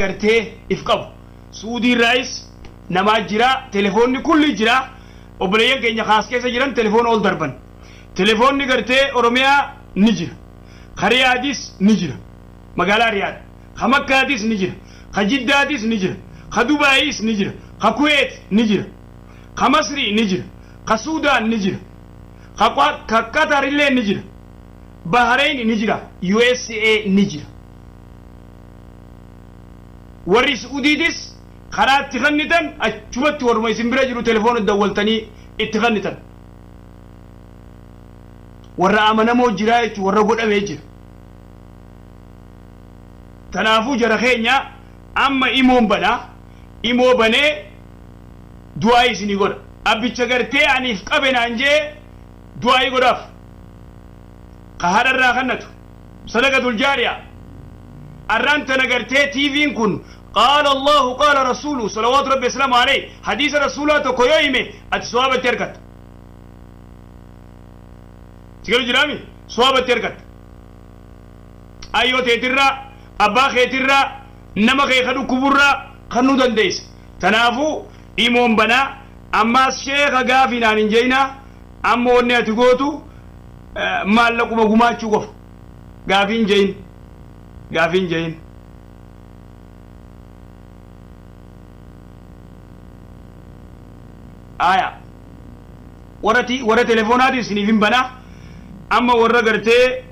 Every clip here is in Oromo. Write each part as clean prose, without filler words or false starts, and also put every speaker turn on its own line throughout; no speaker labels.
Gartee if qabu Suudii irraayis namaa jira, telefoonni kulli jira. Obboleeyyan keenya kaas keessa jiran telefoona ol darban, telefoonni gartee Oromiyaa ni jira, ka Riyaadis ni jira, magaalaa Riyaad, ka Makkaatis ni jira, ka Jiddaatis ni jira, ka Dubaayis ni jira, ka Kuweet ni jira, ka Masrii ni jira, ka Suudaan ni jira, ka Qatar illee ni jira, Bahrain ni jira, USA ni jira. Warri Suudiitis karaa itti kennitan achumatti warruma isin bira jiru telefoona dawwaltanii itti kennitan. Warra amanamoo jira jechuun warra godhamee jira. Kanaafuu jara keenya, amma imoon banaa, imoo banee du'aa isinii godha. Abbicha gartee aniif qabe naan jee du'aa godhaaf. Ka haadharraa kannatu sadaqatul jaariyaa. Arraan tana gartee TV'n kun qaala Allahu qaala rasuulu salawaatu rabbi wasalaamu alayhi, hadiisa rasuulaa tokko yoo hime ati sawaabatti argatta. Si galu jiraami, sawaabatti argatta. Ayyoo teetirraa, abbaa keetirraa, nama kee ka dhukkuburraa kannuu dandeessa. Tanaafuu imoon banaa. Ammaas sheeka gaafii naan hin jeyna. Amma wanni ati gootu maallaquma gumaachuu qofa. Gaafii hin jeyin, gaafii hin jeyin. Aya, warra ti warra telefoonaatiin isiniif hin banaa. Amma warra gartee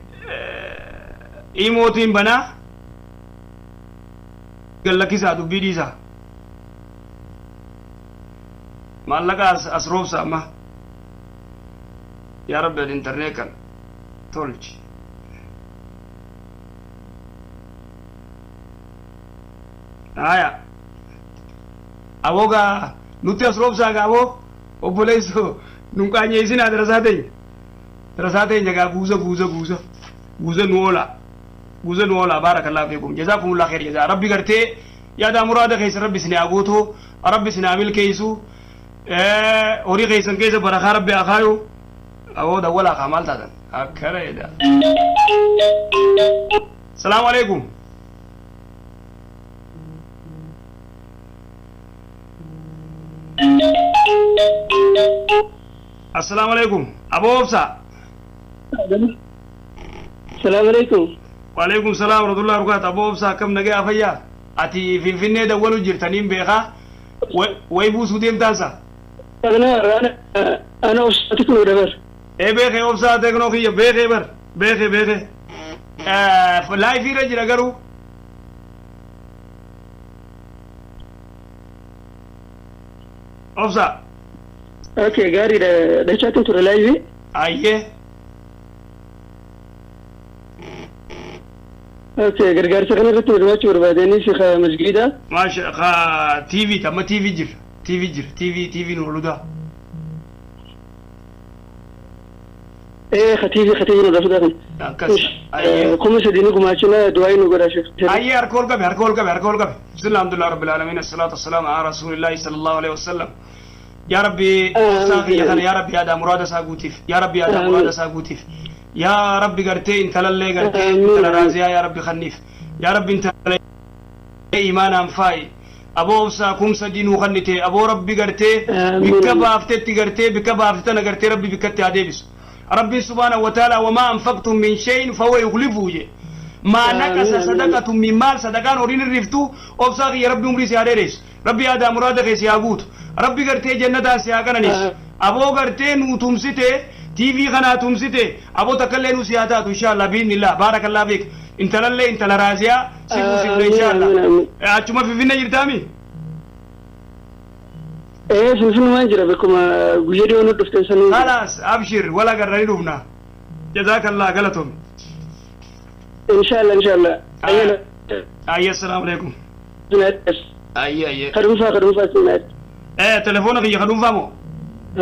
imootiin banaa. Gallakkisaa, dubbii dhiisaa, maallaqa as roobsa. Amma yaa rabbi, ati internet kan tolchi. Aya, aboo gaa nutti as roobsaa gaa. Aboo obboleesso, nun qaanyeessinaa. Darasaa teenya, darasaa teenya gaa. Guuza, guuza, guuza, guuza nu oola, guuza nu oola. Baarakallahu fiikum, jazaakumullah khair jazaa. Rabbi gartee yaada muraada keessa rabbi isin haa guutu, rabbi isin haa milkeessu, horii keessan keessa barakaa rabbi haa kaayu. Aboo dawwalaa kaa, maal taatan akkana jedha. Salaamu alaikum. Assalaamu alaikum, aboo obsa.
Salaamu alaikum.
Waalaikum salaam warahmatullahi wabarakatuh. Aboo obsa, akkam, nagaya, fayyaa? Ati Finfinnee dawwalu jirtaniin beekaa, way buusuu deemtaansa?
Ana obsaati kun dabar.
Ee, beekee, obsaa teeknoo kiyya beekee bar, beekee, beekee. Live irra jira garuu. Obsa.
Okay, gaariidha. Dachaatiin ture live.
Ayyee.
Okay, gargaarsa kana irratti hirmaachuu barbaadeenis ka masgiida.
Maasha ka TV, amma TV jira. TV jira. TV, TV nu oludaa.
Ee, ka TV, ka TV nu dhafuudha kan.
Akkas. Ayyee.
3000 ni gumaachina, du'aa nu godhaa sheekh.
Ayyee, harka ol qabe, harka ol qabe, harka ol qabe. Bismillah, alhamdulillah rabbil alamin, assalatu wassalamu ala rasulillahi sallallahu alaihi wasallam. Yaa Rabbi, obsaa kiyya kana, yaa Rabbi, yaada muraada isaa guutiif. Yaa Rabbi, yaada muraada isaa guutiif. Yaa Rabbi, gartee intalallee gartee intala raaziyaa yaa Rabbi kanniif. Yaa Rabbi, intala imaanaan faayi. Aboo obsaa, 3000 nuu kannite. Aboo Rabbi gartee bikka baaftetti, gartee bikka baafte tana gartee Rabbi bikkatti haa deebisu. Rabbiin subhaanahu wa ta'ala wamaa anfaqtum min shay'in fahuwa yukhlifuhu je. Maa naqasa sadaqatun min maal, sadaqaan horiin hirriftu. Obsaa kiyya, Rabbi umrii si haa dheeressu. Rabbi yaadaa muraada kee si haa guutu. Rabbi gartee jannataan si haa qananiisu. Aboo gartee nuu tumsite, TV kanaa tumsite, aboo takkallee nuu si haa taatu inshallah biidhnillah. Baarakallah fiik. Intalallee intala raaziyaa si buusifne inshallah. Achuma Finfinnee jirtaami?
Ee, Finfinnumaan jira, bakkuma guyyaa dhiyoo nu dhufte sanii.
Khalaas, abshir, wala garrani dhufna. Jazakallah, galatoom.
Inshallah, inshallah. Ayyana.
Ayya, assalaamu alaikum. Ayya, ayya.
Kadhuunfaa, kadhuunfaa sinnaatti.
Eh, telefoona kiyya kadhuunfaa moo?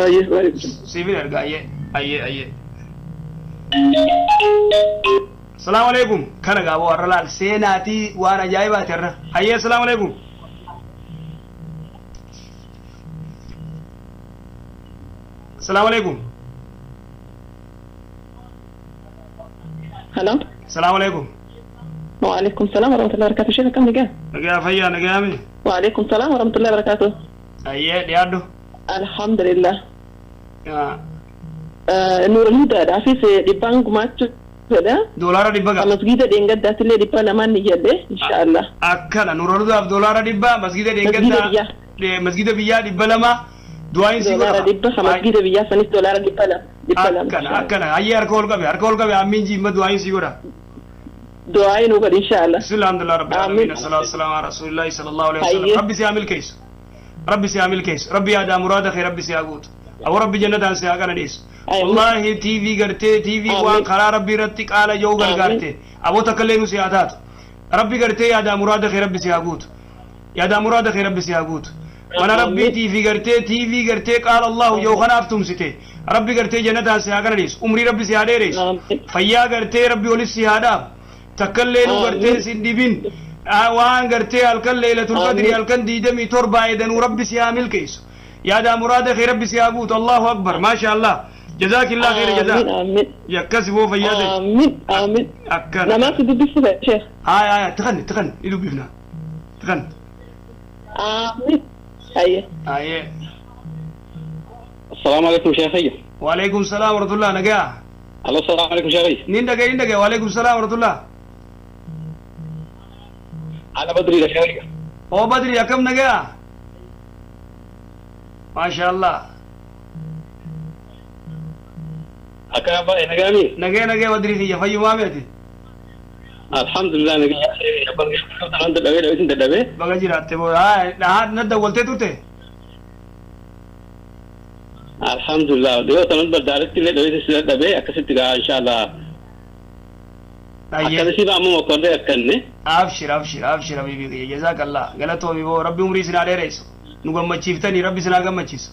Ayyee, waalaikum.
Siifin erga, ayyee, ayyee, ayyee. Assalaamu alaikum. Kana gaaboo har'a laal seenaatii waan ajaa'ibaati har'a. Ayyee, assalaamu alaikum. Assalaamu alaikum.
Hello.
Assalaamu alaikum.
وعليكم السلام ورحمة الله وبركاته. شيخ كم نجا؟
Nagaa fayyaa nagaame.
وعليكم السلام ورحمة الله وبركاته.
Ayyee dhiyaadhu.
الحمد لله. نور الهدى دافيس دبان قماتش كده.
Doolaara dhibba qaba.
مسجد دينجد داتلي دبا لما نيجي إن شاء الله.
Akkana Nuura doolaara dhibba masgida deeggaddaa masgida biyyaa 200 du'aayin si
دولار
godhama.
دبا مسجد بيا سنس دولار دبا لما دبا لما.
Akkana akkana ayyee harka ol qabe harka ol qabe ammiin jiimma du'aayin si godha.
دعاء نقول إن شاء الله.
بسم الله الحمد لله رب العالمين
آمين.
الصلاة والسلام على رسول الله صلى الله عليه وسلم.
أيه.
ربي سيعمل كيس ربي سيعمل كيس ربي هذا مراد خير ربي سيعقوت أو ربي جنة سيعقنا نيس.
آمين.
والله تي في قرتي تي في وان
آمين.
قرار ربي رتك على جو
آمين.
قرتي أبو تكلم سيادات ربي قرتي هذا مراد خير ربي سيعقوت يا دا مراد خير ربي سيعقوت وانا ربي
آمين.
تي في قرتي تي في قرتي قال الله جو خنافتم ستي ربي قرتي جنة سيعقنا نيس عمري ربي سيعديريس
آمين.
fayyaa gartee rabbi olis si haadhaaf takkallee nu gartee
Amiin.
sin dhibin waan gartee halkan leelatul qadri
Amiin.
halkan 27 edanuu rabbi si haa milkeessu yaadaa muraada kee rabbi si haa guutu. Allahu akbar maasha allah jazaakillah khayra jazaa.
آمين آمين.
Yakkasi boo fayyaa ta'e.
آمين آمين.
Akkana.
نما تدبس شيخ.
Haya haya tiqanni tiqanni ni dubbifna tiqanni.
آمين. هيا.
Ayyee.
السلام عليكم شيخي.
Waalaikum salaam warahmatullah nagaa.
الو السلام عليكم شيخي.
Nin dhagaye nin dhagaye waalaikum salaam warahmatullah.
انا بدري يا شيخي.
Oo badri akkam nagaa. Maasha allah.
اكابا نغامي.
Nagee nagee badri kiyya fayyumaa meeti.
الحمد لله نغامي يا بركه عند دبي دبي دبي.
Baga jiraatte boo na dawwaltee turte.
الحمد لله ديو تنبر دارت لي دبي سي دبي اكست ان شاء الله.
Ayyee.
اكل سي بامو مكورده اكنه.
Abshir abshir abshir habibi kiyya jazaakallah galatoomi boo rabbi umrii sinaa dheeressu nu gammachiiftanii rabbi sinaa gammachiisu.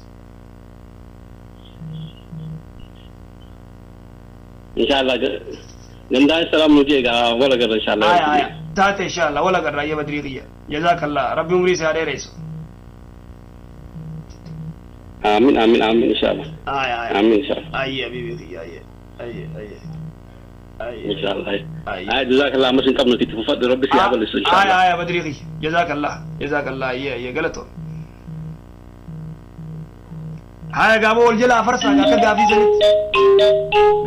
ان شاء الله غندان السلام نجيغا ولا غير ان شاء الله.
Aya aya taate insha allah wala garra ayya badrii kiyya jazaakallah rabbi umrii sinaa dheeressu.
امين امين امين ان شاء الله.
Aya aya.
امين ان شاء الله.
Ayya habibi kiyya ayya ayya ayya ayya.
ان شاء الله.
Ayya.
هاي جزاك الله مسن قبل تفضل ربي سيابل ان شاء
Aya
الله.
aya badrii kiyya jazaakallah jazaakallah ayya ayya galatoomi. Haya gaaboo wal jala afarsaa akka gaafii sanitti.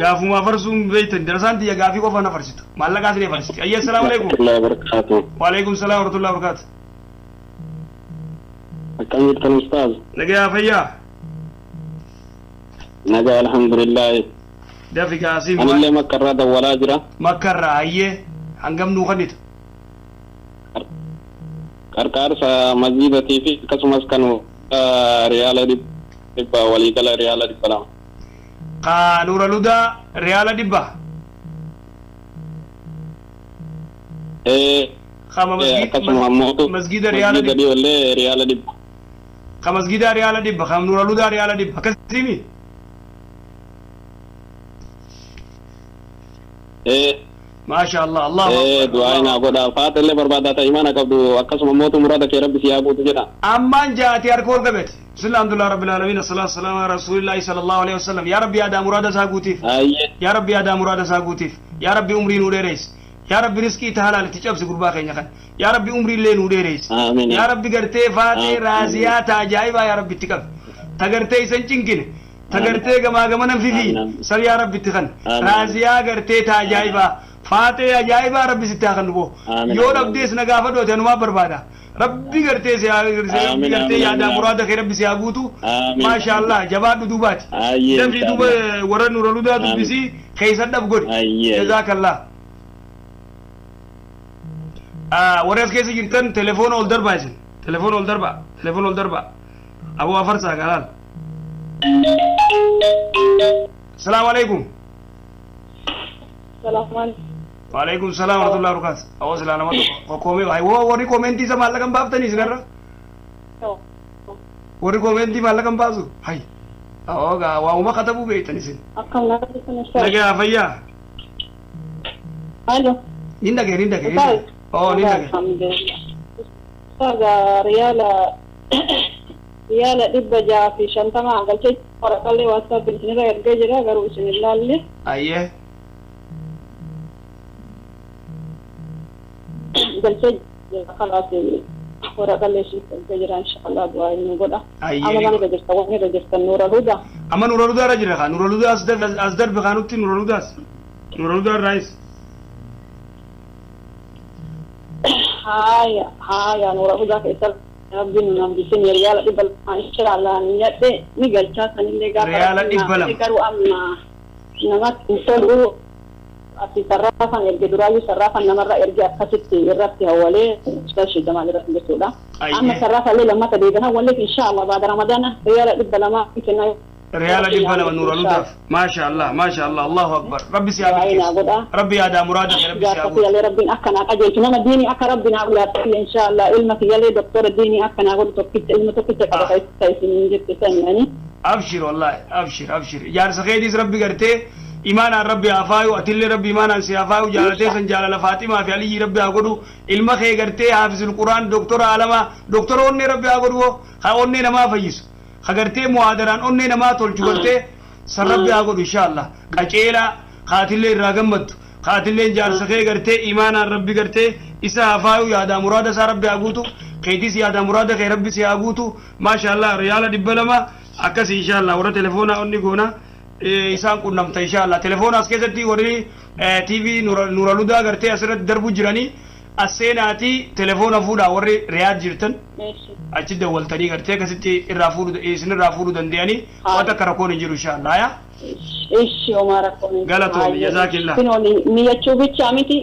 Gaafuma afarsuun beektan darasaan tiyya gaafii qofa na farsitu maallaqaa sinee farsiti. Ayya assalaamu alaikum.
الله وبركاته.
Waalaikum salaam warahmatullahi wabarakaatu.
كم jirtan ustaaz?
Nagaa fayyaa.
Nagaa alhamdulillah.
Dafi gaasii.
Anillee makkarraa dawwalaa jira.
Makkarraa ayyee hangam nuu kennitu.
Qarqaarsa masjidatii fi akkasumas kan riyaala dhibba waliigala riyaala 200.
Kaa Nuura Ludaa riyaala 100.
Ee.
Kama
Akkasuma ammoo
masgida riyaala
masjida
100.
dhiyoollee riyaala 100.
Ka masgida riyaala 100 ka Nuura Ludaa riyaala 100 akkasimi.
Ee.
Maasha Allah Allahu
Ee
akbar.
Du'aa naa godhaa faatellee barbaadaa ta'e imaana qabdu akkasuma mootu muraada kee rabbi si haa guutu jedha.
Ammaan jaati harka ol qabeeti. Bismillah alhamdulillah rabbil alamin assalatu wassalamu ala rasulillahi sallallahu alaihi wasallam. Yaa rabbi yaadaa muraada isaa guutiif.
Ayyee.
Yaa rabbi yaadaa muraada isaa guutiif. Yaa rabbi umrii nuu dheereessi. Yaa rabbi riskii ta halaal itti cabsi gurbaa keenya kan. Yaa rabbi umrii illee nuu dheereessi.
Amiin.
Yaa rabbi gartee faatee
Amiin.
raaziyaa ta ajaa'ibaa yaa rabbi itti qabi. Ta gartee isan cinqine. Ta gartee gamaa gamanan fifii.
Amiin.
Sal yaa rabbi itti kan.
Amiin.
Raaziyaa gartee ta ajaa'ibaa. Faatee ajaa'ibaa rabbi sitti haa kennu boo.
Amiin.
Yoo dhabdees na gaafadhu ati anumaa barbaada. Rabbi gartee si haa rabbi
Amiin,
gartee
amiin,
yaadaa
amiin.
muraada kee rabbi si haa guutu.
Amiin.
Maasha Allah jabaadhu duubaati.
Ayyee.
Dafii duuba warra Nuura Ludaa
Amiin.
dubbisii keessan dhab godhi.
Ayyee.
Jazaakallah. Warri as keessa jirtan telefoona ol darbaa isin. Telefoona ol darbaa. Telefoona ol darbaa. Aboo afarsaa kalaal. Salaamu alaikum.
السلام عليكم.
Waalaikum salaam warahmatullahi wabarakatuh. Awwa silaa nama tokko koomee hay warri koomentii isa maallaqa hin baaftanii isinirra. Warri koomentii maallaqa hin baasu. Hay. Awwa gaa waa'uma katabuu beektan isin.
أكم نعرف
Nagaa fayyaa.
ألو.
Nin dhagee nin dhagee. Oo nin dhagee.
الحمد لله. أستاذ ريالة ريالة 650 galchee waraqallee WhatsApp isinirra ergee jira garuu isin hin laalle.
Ayyee.
Galchee khalaas waraqallee ishiif galchee jira inshallah du'aa inni godha. Amma maal irra jirta waan irra jirtan Nuura Hudaa.
Amma Nuura Hudaa irra jira kaa Nuura Hudaa as darbe kaa nutti Nuura Hudaas Nuura Hudaa irraayis.
Haya haya Nuura Hudaa keessa rabbiin nu hambisin riyaala 200 inshallah niyyadhe ni galchaa sanillee gaafa
riyaala 200
garuu amma namatti hin tolu ati sarraafan erge duraayyuu sarraafan namarra erge akkasitti irratti hawwalee ustaaz Jamaal irratti jechuudha. Amma sarraafallee lammata deebiin hawwalleef inshallah baada ramadaana riyaala 200 kennaa.
Riyaala 200 Nuura Hudaaf maasha Allah maasha Allah Allahu akbar rabbi si haa milkeessu rabbi yaadaa muraada kee rabbi si haa guutu.
Rabbiin akka naa qajeelchu nama diinii akka rabbi naa ulaatu inshallah ilma kiyyallee doktora diinii akka naa godhu tokkicha ilma tokkicha qaba kan isin jette sanyani.
Abshir wallahi abshir abshir jaarsa keetiis rabbi gartee imaanaan rabbi haa faayu atillee rabbi imaanaan si haa faayu jaalatee san jaalala Faatimaa fi Aliyyi rabbi haa godhu ilma kee gartee haafizul Quraan doktora alamaa doktora onnee rabbi haa godhu haa onnee namaa fayyisu haa gartee muhaadaraan onnee namaa tolchu gartee san rabbi haa godhu inshallah qaceelaa haatillee irraa gammaddu haatillee jaarsa kee gartee imaanaan rabbi gartee isa haa faayu yaadaa muraada isaa rabbi haa guutu keetis yaadaa muraada kee rabbi si haa guutu maashaallah riyaala 200 akkas inshallah warra telefoonaa onni goona isaan qunnamta inshallah telefoona as keessatti warri TV Nuura Hudaa gartee asirratti darbu jiranii as seenaatii telefoona fuudhaa warri Riyaad jirtan achi dawwaltanii gartee akkasitti irraa fuudhu isin irraa fuudhuu danda'anii waan akka rakkoon hin jiru inshallah yaa.
Ishi homaa rakkoon hin jiru.
Galatoomi jazaakillah.
Kinoo niyyachuu bichaa miti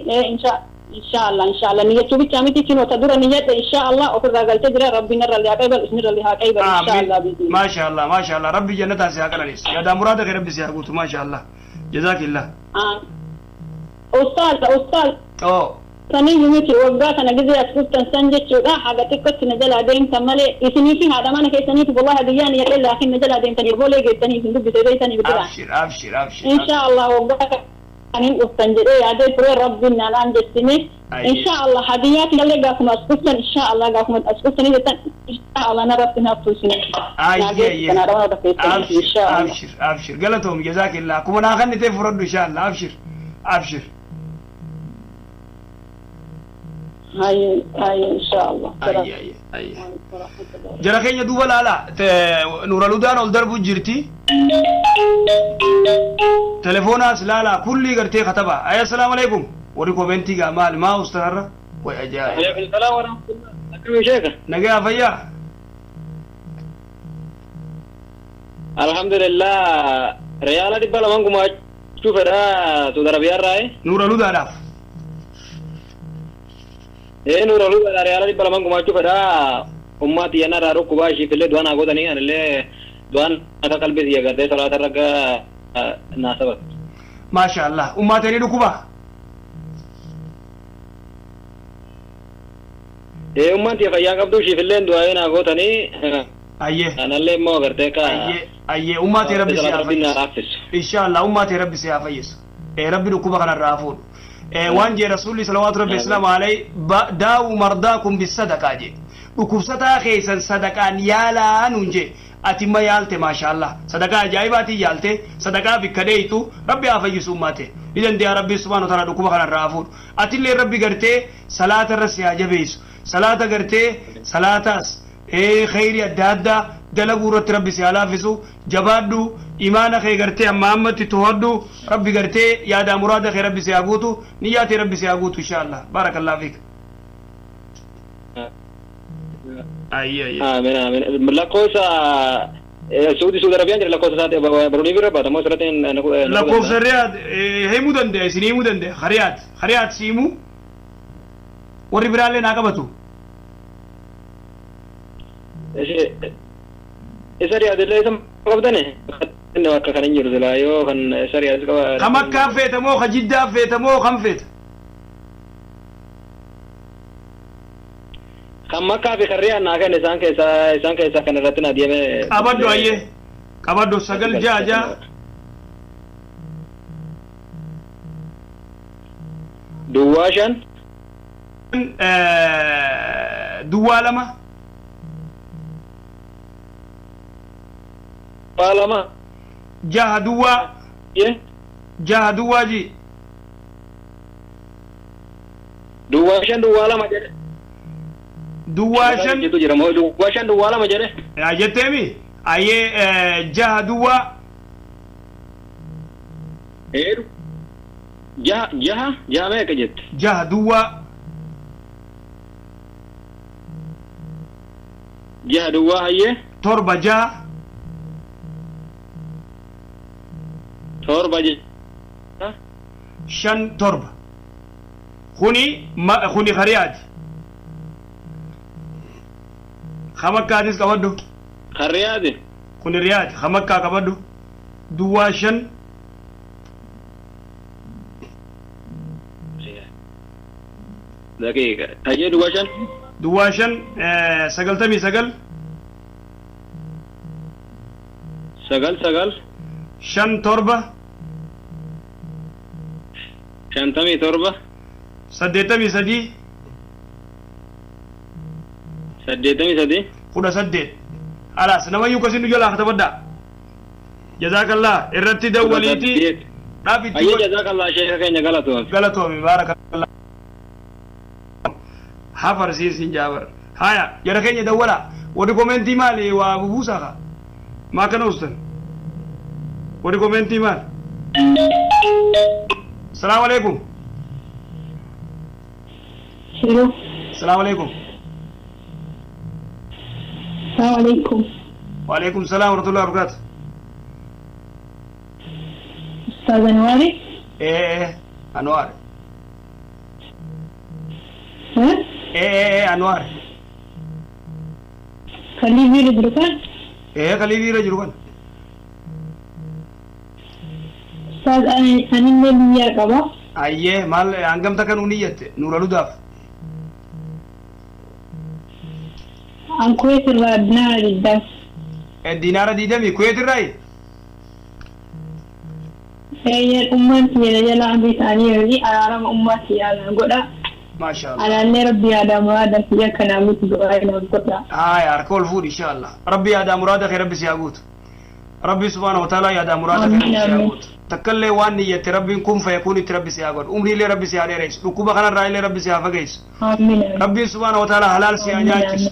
inshallah inshallah niyyachuu bichaa miti kinoo ta dura niyyadhe inshallah ofirraa galchee jira rabbiin irra haa qaybal isin irra haa qaybal inshallah biizi.
Maashaallah maashaallah rabbi jannataan si haa qalaneessu yaadaa muraada kee rabbi si haa guutu maashaallah jazaakillah.
Ustaaz ustaaz.
Oo.
Saniyyuu miti waggaa kana gizee as dhuftan san jechuudha haga xiqqootti na jalaa deemtan malee isinii fi haadha mana keessaniif wallahi biyyaan yadhe laakiin na jalaa deemtan erboolee geessanii isin dubbise beeytanii bira.
Abshir abshir abshir.
Inshallah waggaa kanin dhuftan jedhee yaadee ture rabbiin naan jettini. Inshallah hadiyaati illee gaafuma as dhuftan inshallah gaafuma as dhuftanii jettan inshallah na rabbi naaf tuusine.
Ayyee abshir abshir abshir galatoom jazaakillah akkuma naa kannitee fudhadhu inshallah abshir abshir.
هاي هاي ان شاء الله.
اي اي اي jara keenya duuba laala Nuura Hudaan ol darbu jirti telefoonaas laala kulli gartee kataba ay assalaamu alaikum warri komentii gaa maal maa ustaarra way ajaa'ib.
Alaikum salaam wa rahmatullah. Akkam sheeka?
Nagaa fayyaa.
Alhamdulillah riyaala 200 gumaachuu fedha Saudi Arabiyaarraa.
Nuura Hudaadhaaf.
Nuura Hudaa riyaala 200 gumaachuu fedha ummaa xiyyanaa irraa dhukkubaa ishiif illee du'aan haa godhanii anillee du'aan akka qalbii xiyya gartee salaata irra akka naa sababa.
Maashaallah ummaa ta'anii dhukkubaa.
Ummaan xiyya fayyaa qabdu ishiif illee du'aa naa godhanii.
Ayyee.
Anallee immoo gartee akka.
Ayyee ayyee ummaa ta'e rabbi si haa fayyisu. Inshaallah ummaa ta'e rabbi si haa fayyisu. Rabbi dhukkuba kanarraa haa fuudhu. Waan jee rasuulli salawaatu rabbi islaamu alayhi daa'u mardaakum bisadaqaa jee dhukkubsataa keessan sadaqaan yaalaa nuun jee ati ma yaalte maashaallah sadaqaa ajaa'ibaatiin yaalte sadaqaa bikka dheeytu rabbi haa fayyisu ummaate ni dandeeya rabbi subhaanahu wa ta'ala dhukkuba kanarraa haa fuudhu atillee rabbi gartee salaata irra si haa jabeessu salaata gartee salaataas khayrii adda addaa dalaguu irratti rabbi si haa laaffisu jabaadhu imaana kee gartee amma ammatti to'adhu rabbi gartee yaadaa muraada kee rabbi si haa guutu niyyaa tee rabbi si haa guutu inshallah baarakallahu fiik. Ayyee ayyee.
Amiin amiin lakkoofsa Saudi Saudi Arabiyaan jira lakkoofsa isaati baruunii bira baata moo asirratti
lakkoofsa Riyaad himuu danda'a isin himuu danda'a Riyaad Riyaad si himuu warri biraallee naa qabatu.
Isa Riyaadillee isa qabdani inni bakka kan hin jiru silaa yoo kan isa Riyaad qaba.
Ka Makkaa feeta moo ka Jiddaa feeta moo kam feeta?
Kan Makkaa fi kan Riyaad naa kenne isaan keessaa kan irratti naa deeme.
Qabadhu ayyee qabadhu 9 6 6
Duwwaa 5
duwwaa 2
2
6 duwwaa 6 duwwaa ji
Duwwaa 5 duwwaa 2 jedhe.
Duwwaa 5
jettu jira moo duwwaa 5 duwwaa 2 jedhe.
Yaa jetteemi ayyee 6 duwwaa.
Heeru. 6 meeqa jette?
6 duwwaa.
6 duwwaa hayyee.
7 6.
7 6.
5 7. Kuni khariyaati. Kamakkaatis qabadhu.
Khariyaati.
Kuni riyaati kamakkaa qabadhu. Duwwaa 5.
Daqiiqa. Hayyee duwwaa 5.
Duwwaa 5 99.
9 9.
5 7.
57.
83.
83.
18. Alaas namayyuu kasin nu jalaa katabaddaa. Jazaakallah irratti dawwaliiti. Dhaabitti.
Hayyee jazaakallah sheeka keenya galatoomi.
Galatoomi baarakallah. Hafarsiisin jaabar. Haya jara keenya dawwala. Warri komentii maali waa bubuusaa kaa? Maa kana ustan? Warri komentii maali? Salaamu alaikum.
Hello.
Salaamu alaikum.
Salaamu alaikum.
Wa alaikum salaam wa rahmatullahi wa barakatuh.
Ustaz Anwari?
Anwar. Anwar.
Khalifi jiru kan?
Khalifi jiru kan.
Ustaz ani illee biyyaa qaba.
Ayyee maal hangam takka nuu niyyatte nuura ludaaf?
An Kuwait irraa dinaara 20.
Dinaara 20 Kuwait irraayi?
Eeyyeen ummaan tiyya jala amrii ta'anii jiranii araarama ummaa tiyyaa godha.
Maasha Allah.
Alaallee rabbi yaadaa muraada kiyya kanaa miti du'aa naaf godha.
Haya harka ol fuudhi insha Allah. Rabbi yaadaa muraada kee rabbi si haa guutu. Rabbi subhaanahu wa ta'ala yaadaa muraada kee rabbi si haa guutu. Takkallee waan niyyatte rabbiin kun fayakuun itti rabbi si haa godhu. Umriillee rabbi si haa dheeressu. Dhukkuba kanarraa illee rabbi si haa fageessu.
Amiin.
Rabbiin subhaanahu wa ta'ala halaal si haa nyaachisu.